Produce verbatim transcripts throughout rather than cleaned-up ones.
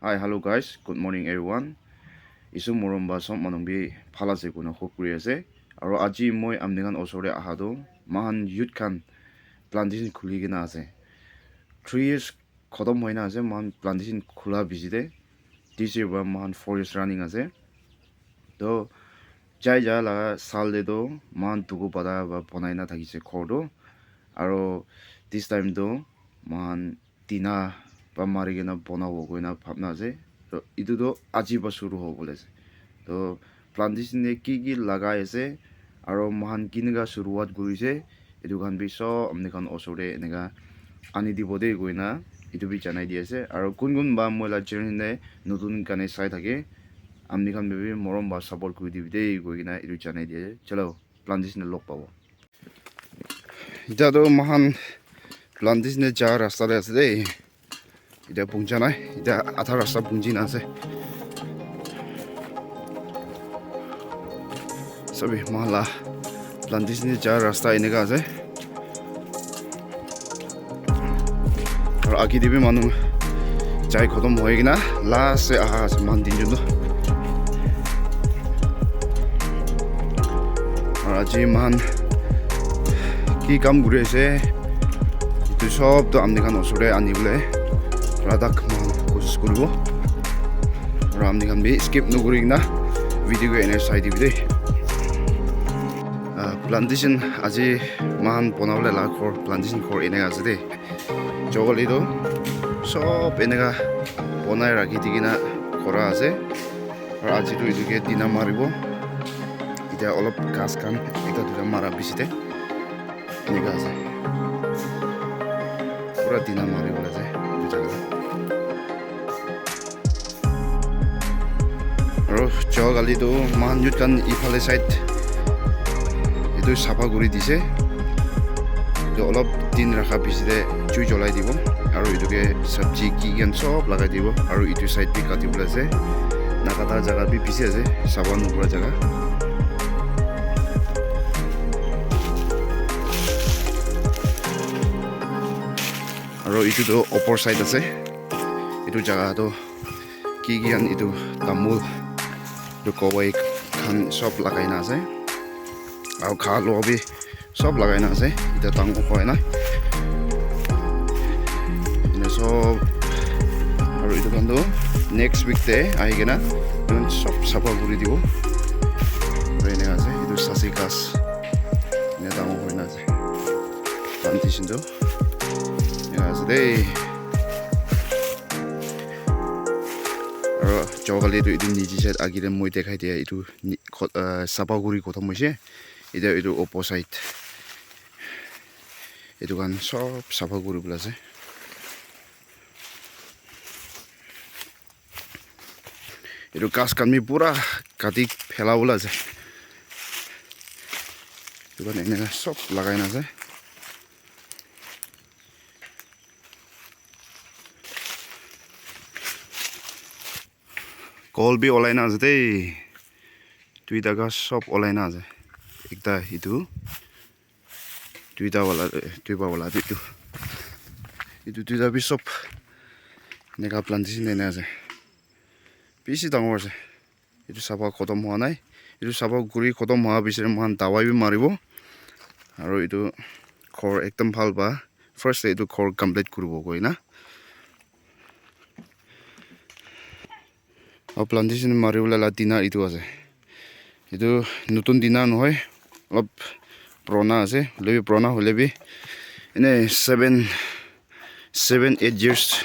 Hi, hello guys, good morning everyone. Isu morom ba som manung bi phala se kuna hope kuri ase. Aro aji moi amni khan osor te aha tu mahan youth khan plantation khuli kena ase. Three years khotom hoina ase, mahan plantation khula bishi te. This year ba mahan four years running ase. To jai ja laga sal te to mahan tuku pada ba bonai na thakise ghor to. Aro this time to mahan tina ba mari kena bonabo koina bhabna ase. To etu to aji ba shuru hobo le ase. To plantation te ki ki lagai ase aro mahan kinika shuruwat kuri ase, etu khan bi sob amni khan osor te eneka ani dibo de koina etu bi janai di ase. Aro kun kun ba moi la channel te notun kane sai thake, amni khan bi morom ba support kuri dibi de koina etu janai di ase. Chalo, plantation te log pabo. Ita tu mahan plantation te ja rasta te ase de. Ita puncha nai. Ita atha rasta punchi na ase. Sabi mahan la plantation te ja rasta eneka ase. Aro agi te bi manu jai khotom hoi kena last te aha ase mahan tinjon tu. Aro aji mahan ki kam kuri ase, etu sob tu amni khan osor te ani bole ladak mahan kosis kuribo. Aro amni khan bi skip nokuri kena video ke ene sai dibi de. Ah, plantation aji mahan bonabole la ghor, plantation ghor eneka ase de. Jogale tu sob eneka bonai rakhi di kena kora ase. Aro aji tu etu ke tina maribo. Etiya olop ghas khan ekta duita mara bishi te eneka ase. Pura tina mari bole ase etu jaga te. Aro jua kali tu moikhan youth khan ephale side etu sapha kuri dise. Etu olop din rakha piche te jui jolai dibo. Aro etu ke sabji ki khan sob lagai dibo. Aro etu side bi kati bole ase. Nakata jaga bi bishi ase. Sapha nokura jaga. Aro etu tu upor side ase. Etu jaga tu ki ki khan etu tamul, etu kowai khan sob lagai na ase. Aro kha lua bi sob lagai na ase. Eta dangor hoi na. Ena sob. Aro etu khan tu next week te ahi kena etu khan sob sapha kuri dibo. Aro ena ase. Etu sasi ghas. Ena dangor hoi na ase. Plantation tu. Ena ase de. Aro jua kali tu etu niche side agi te moi dekhai dia etu ni-, kho-, ah, sapha kuri khotom hoise. Eta etu opor side. Etu khan sob sapha kuri bole ase. Etu ghas khan bi pura kati phela bole ase. Etu khan eneka sob lagai na ase. Kol bi olai na ase de. Duita ghas sob olai na ase. Ekta etu. Duita wala, eh, duipa wala bi etu. Etu duita bi sob eneka plantation te ena ase. Bishi dangor ase. Etu sapha khotom hua nai. Etu sapha kuri khotom hua piche te moikhan dawai bi maribo. Aro etu ghor ekdum bhal pa. First te etu ghor complete kuribo koi na. Aro plantation mari bole la tina etu ase. Etu notun tina nohoi, olop purana ase. Hoile bi purana hoile bi ene seven, seven, eight years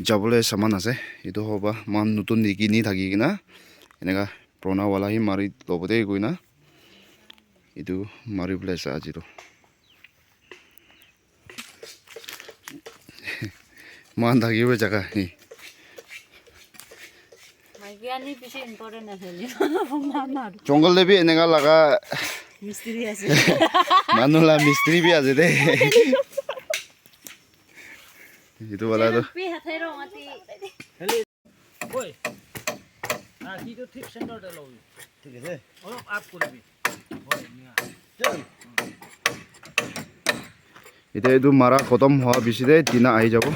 jabole saman ase. Etu hoba moikhan notun nikini thaki kena eneka purana wala hi mari lobo de koi na etu mari bole ase aji tu. Moikhan thakibo jaga hi. Maiki ani bishi important ase ni. Mama. Jungle te bi eneka laga mistri ase. Manu la mistri bi ase de. Etu wala tu. Pi hathai ro mati. Oi. Ah, ki tu thik center te lo. Thik ase. Olop up koribi. Oi, nia. Chal. Etiya etu mara khotom hua piche te tina ahi jabo.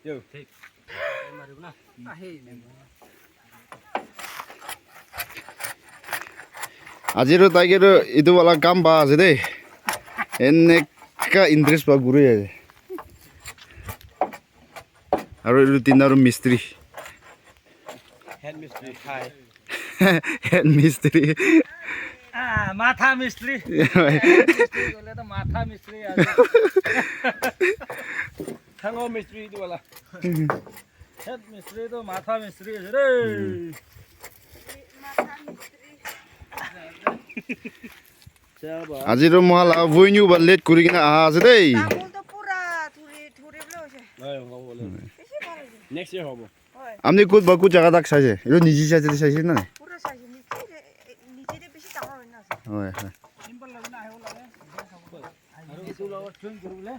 Yo. Aji ro tai ke ro etu wala kam pa ase de. Eneka interest pa guri ase. Aro etu tinta ro mistri. Head mistri, hi. Head mistri. Ah, matha mistri. Head mistri kole to matha mistri ase. Thango mistri etu wala. Head mistri to matha mistri ase de. Aji ro mohala venue ba late kuri kena aha ase de. Tamul to pura thuri, thuri bole hoise. Next year hobo. Apni kut ba kut jaga tak saise? Etu niji saise, saise na? Pura saise, niche de, niche de bishi dangor hoi na ase. Hoi, hoi. Simple lage na, ahibo lage. Aru etu logot join kuri bole.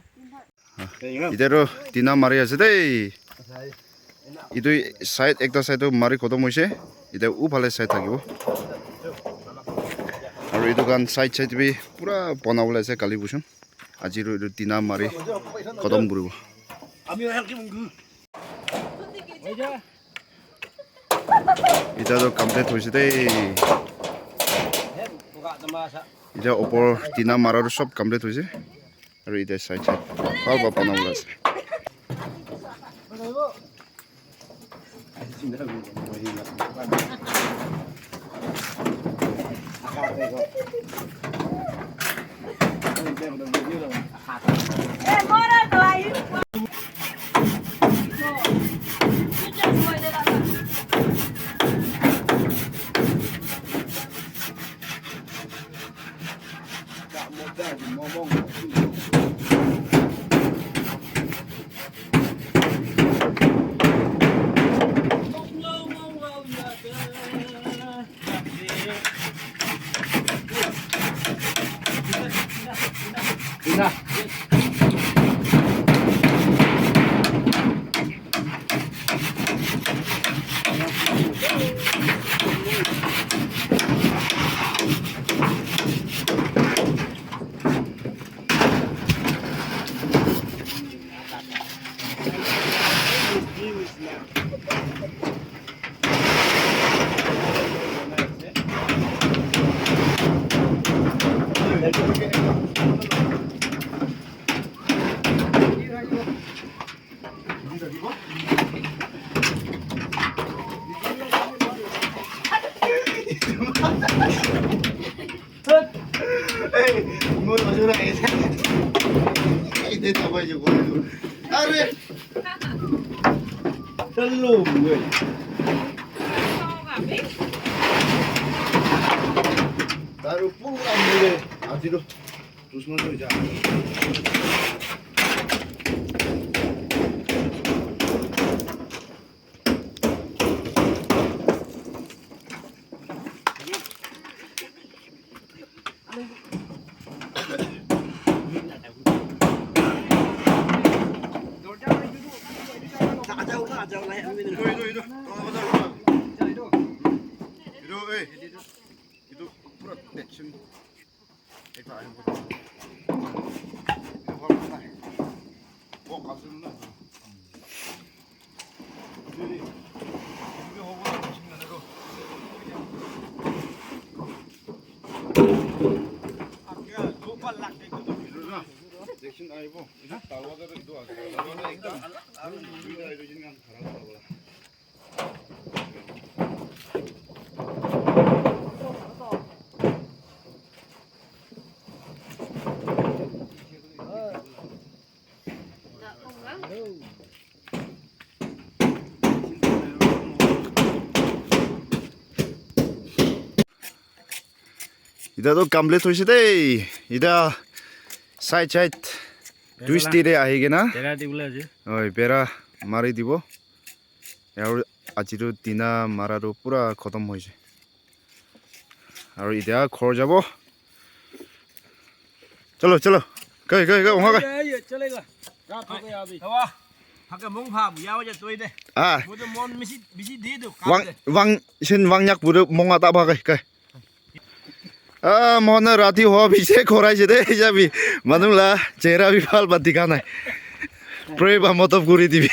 Etiya ro tina mari ase de. Etu side, ekta side to mari khotom hoise. Etiya uphale side thakibo. Aru etu khan side side bi pura banabole ase kali bushon. Aji ro etu tina mari khotom kuribo. Etiya to complete hoise de. Etiya upor tina mara to sob complete hoise. Aru etiya side side bhal para banabole ase. Hey, mo lo jura esa. Ite to bhai jo koi. Are. Hello, güey. Taru pura mure. Aji to. Dusman to ja. Etu, eh, etu pura tension. Ekta ahi bo. Etu bhal nai. Bo kasu na. Etu, etu hobo na machine na ko. Akia, do pa lak de ko. Etu na. Tension ahi bo. Etu talwa de etu ase. Talwa de ekta. Aru duita hydrogen kan khara kora bola. Etiya toh complete hoise de. Etiya side side twist de ahi kena. Bera dibole ase. Oi, bera mari dibo. Aru aji tu tina mara tu pura khotom hoise. Aru etiya ghor jabo. Chalo, chalo. Gai, gai, gai, wanga gai. Ye, ye, chalega. Raat ho gaya abhi. Hawa. Hake mong pha, yawa ja toi de. Ah. Mo to mon misi, bisi de do, kam Wang, de. Wang, sin wang nyak pura mong ata ba gai, gai. Ah, mohon rati ho, bisi khorai se de, jabi. Manu la, chehra bi bhal ba dikha nai. Pray ba madad kuri dibi.